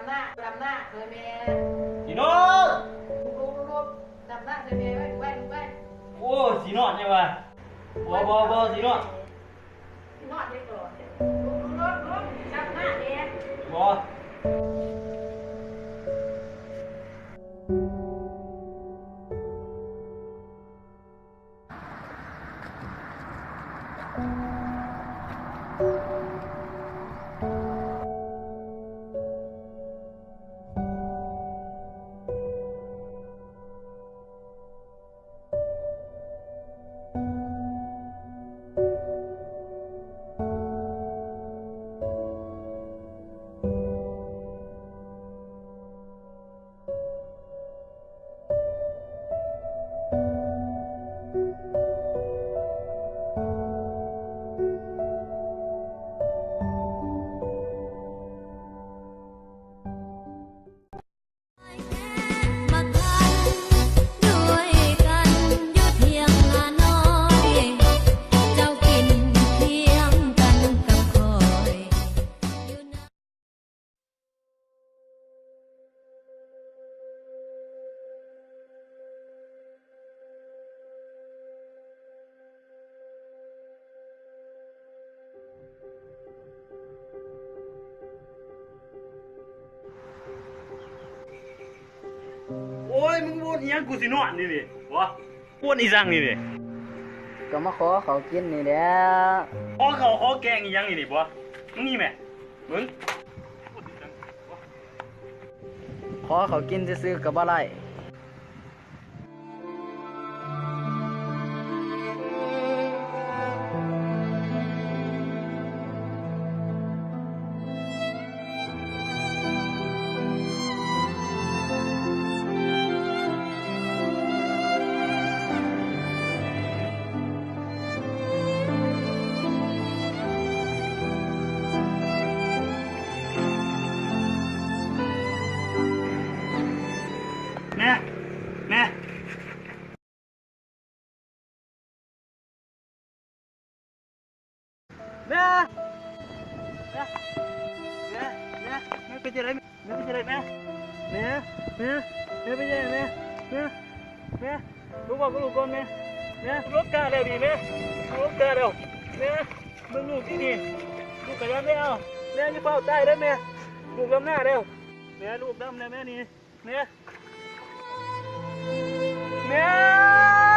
ດຳໜ້າເລີຍແມ່. ສີນອນ! ລຸກໆໆ ດຳໜ້າໃສ່ແມ່ໄວ້ ໄວ້ ໄວ້. ໂອ້ ສີນອນແທ້ວ່າ. ບໍ່ ບໍ່ ບໍ່ ສີນອນ. ນອນໄດ້ກ່ອນ. ລຸກໆໆ ດຳໜ້າແດ່. ບໍ່. ໂອ້ຍ ມຶງບ່ນອີ່ຫຍັງ ກູຊິນອນນີ້ນີ້ ບໍ່ ບ່ນອີ່ຫຍັງນີ້ນີ້? ກໍມາຂໍເຂົ້າກິນນີ້ແຫຼະ. ຂໍເຂົ້າຂໍແກງອີ່ຫຍັງນີ້ນີ້ ບໍ່ ມຶງນີ້ແມ່ ເບິ່ງ ຂໍເຂົ້າກິນຊື່ໆ ກໍບໍ່ໄດ້. ແມ່ ແມ່ ແມ່ ແມ່ ແມ່ ແມ່ ແມ່ເປັນຈັ່ງໃດ? ແມ່ເປັນຈັ່ງໃດແມ່? ແມ່ ແມ່ ແມ່ເປັນຈັ່ງໃດແມ່? ແມ່ ແມ່ ລູກບອກກັບລູກກ່ອນແມ່. ແມ່ ລູກກະແລ້ວນີ້ແມ່ ລູກກະແລ້ວ. ແມ່ ເບິ່ງລູກນີ້ນີ້ ລູກກະດຳແລ້ວ. ແມ່ຢ່າຟ້າວຕາຍເດີແມ່ ລູກດຳໜ້າແລ້ວ. ແມ່ ລູກດຳແລ້ວແມ່ນີ້ ແມ່ ແມ່.